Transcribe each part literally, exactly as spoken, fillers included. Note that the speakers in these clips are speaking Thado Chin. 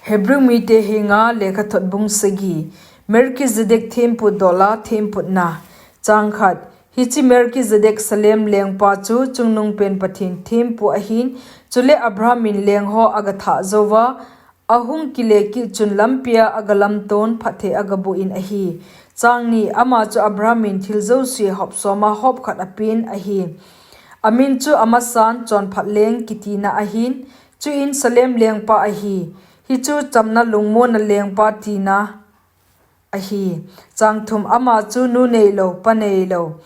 Hebrew mite henga lekhathot bung sagi. Melchizedek thempu dola themputna. Chang khat. Hiche Melchizedek Salem lengpa chu chungnungpen Pathen thempu ahin, chule Abraham in lengho agathah jouva, ahung kile kit chun lampia agalamton phatthei agaboh in ahi. Chang ni. Ama chu Abraham in thil jouse hopsoma hopkhat apen ahi. Amin chu amasan chonphat leng kitina ahin, chuin Salem lengpa ahi. Hichu chamna lungmonna lengpa tina ahi. Chang thum. Ama chu nu neilou, pa neilou,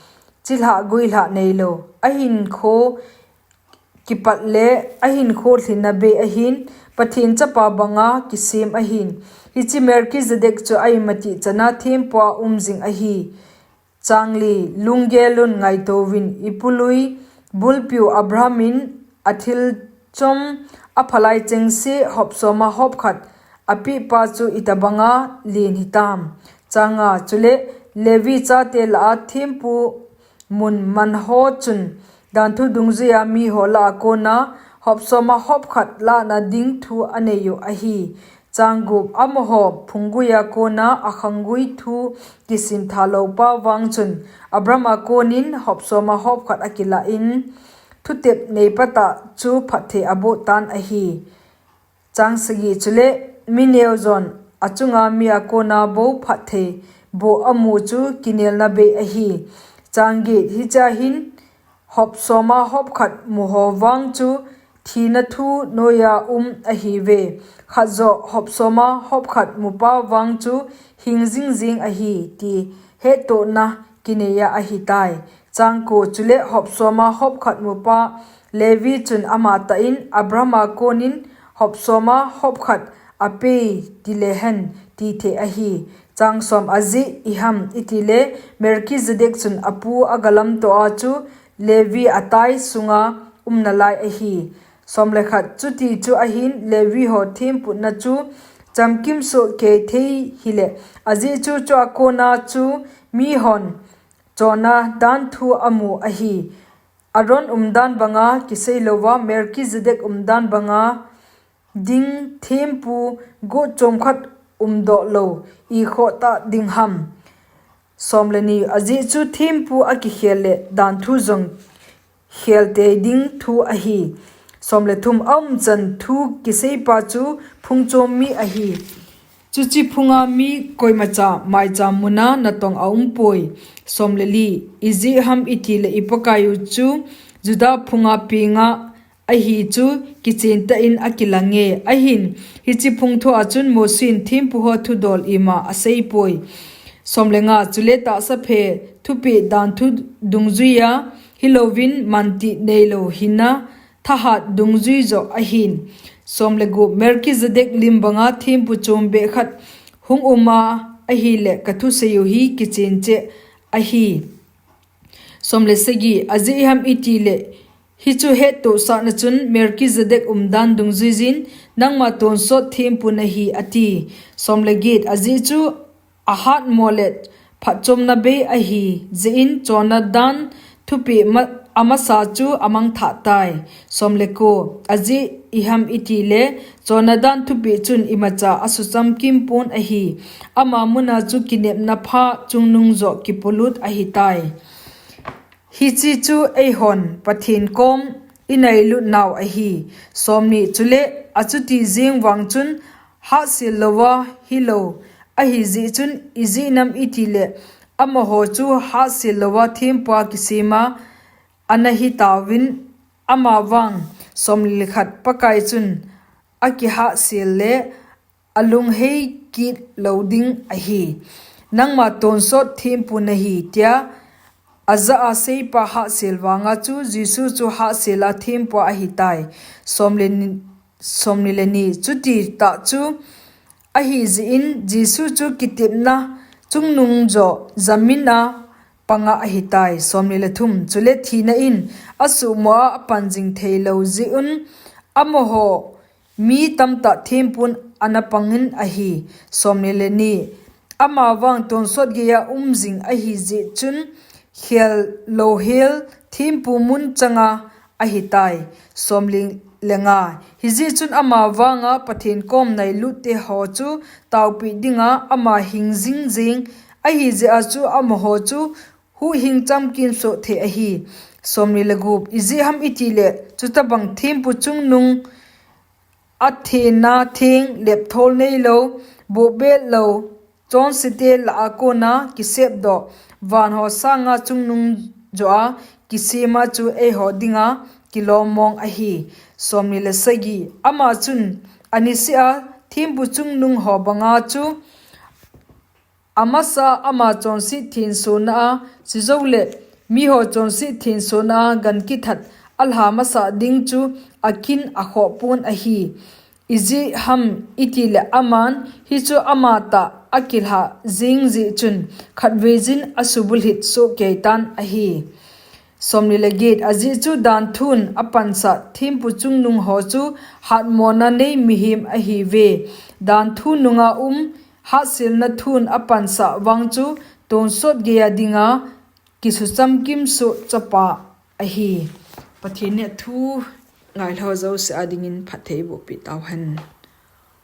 chilhah guilhah neilou, ahinkho kipat le ahinkho lhinna bei ahin, Pathen chapa banga kisem ahin. Hiche Melchizedek chu a-imatih chana thempua umjing ahi. Chang li. Lunggel un, ngaitouvin, ipului bulpiu Abraham in athil chom aphalai chengse hopsoma hopkhat apehpa chu itobanga len hitam. Chang nga. Chule Levi chate lah a thempu mun manho chun danthu dungjuia miho lah a kona hopsoma hopkhat lahna ding thu aneiyu ahi. Chang gup. Amaho phungguia kona akhanggui thu kisin thalou pa vang chun Abraham a konin hopsoma hopkhat akilah in, thutep neipatah chu phatthei aboh tan ahi. Chang sagi. Chule mi neojon achunga mi a kona bou phatthei boh amu chu kinelna bei ahi. Chang get. Hichea hin hopsoma hopkhat muho vang chu thina thu noija um ahiuve. Khatjo hopsoma hopkhat mupa vang chu hing jingjing ahi ti hettohna kineija ahitai. Chang ko. Chule hopsoma hopkhat mupa Levi chun amatah in Abraham a konin hopsoma hopkhat apei tilehen tithei ahi. Chang som. Ajeh iham itile Melchizedek chun apu agalamtoa chu Levi atai sunga umnalai ahi. Som le khat. Chuti chu ahin Levi ho themputna chu chamkim sohkei thei hile, ajeh chu chua kona chu mihon chonna danthu amu ahi. Aron umdan banga kiseilouva Melchizedek umdan banga ding thempu got chomkhat umdoh lou ikhoh tah dingham. Som le ni. Ajeh chu thempu akikhel le danthu jong kheltei ding thu ahi. Som le thum. Aumchan thu kiseipa chu phungchom mi ahi. Chuche phunga mi koimacha maicham muna natong aumpoi. Som le li. Ijeh ham itile iPakaiyu chu Juda phunga penga ahi chu kichentah in akilange. Ahin hiche phung thua chun Mosen thempuho thudol ima aseipoi. Som le nga. Chule tahsaphe thupeh danthu dungjuija hilouvin mantih neilou hina thahat dungjuijoh ahin. Som le gup. Melchizedek lim banga thempu chombeh khat hung uma ahile kathuseiyu hi kichen cheh ahi. Som le sagi. Ajeh iham itile hichu hettohsahna chun Melchizedek umdan dungjuijin nangma tonsot thempu nahi ati. Som le get. Ajeh chu ahatmo le phatchomna bei ahijeh in chonna dan thupeh amasa chu amangthah tai. Som le ko. Ajeh iham itile chonna dan thupeh chun imacha asuchamkim pon ahi. Ama muna chu kinepna pha chungnungjoh kipolut ahitai. Hiche chu eihon Pathen kom inailut nau ahi. Som ni. Chule achuti jeng vang chun hahsel louva hilou ahijeh chun ijeh nam itile amaho chu hahsel louva thempua kisema anahitauvin amavang. Som le khat. Pakai chun akihahsel le alunghei kit lou ding ahi. Nangma tonsot thempu nahi tia ajah a seipa hahsel vanga chu Jesu chu hahsela thempua ahitai. Som le ni. Chuti tah chu ahijeh in Jesu chu kitepna chungnungjoh jamina panga ahitai. Som ni le thum. Chule thina in asuhmoa apanjing theilou jeh un amaho mi tamtah thempun anapangin ahi. Som ni le ni. Amavang tonsot geiya umjing ahijeh chun khel louhel thempu mun changa ahitai. Som li Hijeh chun ama vanga Pathen kom nailut teho chu taopeh dinga ama hing jingjing ahi jeh-a chu amaho chu huhhing chamkimsoh thei ahi. Ijeh ham itile chutobang thempu chungnung athena theng, lepthol neilou, bohbel lou chonsete lah-a kona kisepdoh, vanho sanga chungnung joh-a kisema chu eiho dinga kilom mong ahi. Ama chun aniseh-a thempu chungnungho banga chu amasa-a ama chonset thensona-a, chujoule miho chonset thensona-a gan kithat alha masat ding chu akin akhoh pon ahi. Ijeh ham itile aman hichu amatah akilhah jeng jeh chun khatveijin asubulhit sohkeitan ahi. Ajeh chu danthun apansah thempu chungnungho chu hatmona nei mihem ahiuve. Danthu nunga um hatselna thun apansah vang chu tonsot geiya dinga kisumchamkimsoh chapa ahi. Pathen in athu ngailhah jouse adingin phatthei eibohpeh tauhen.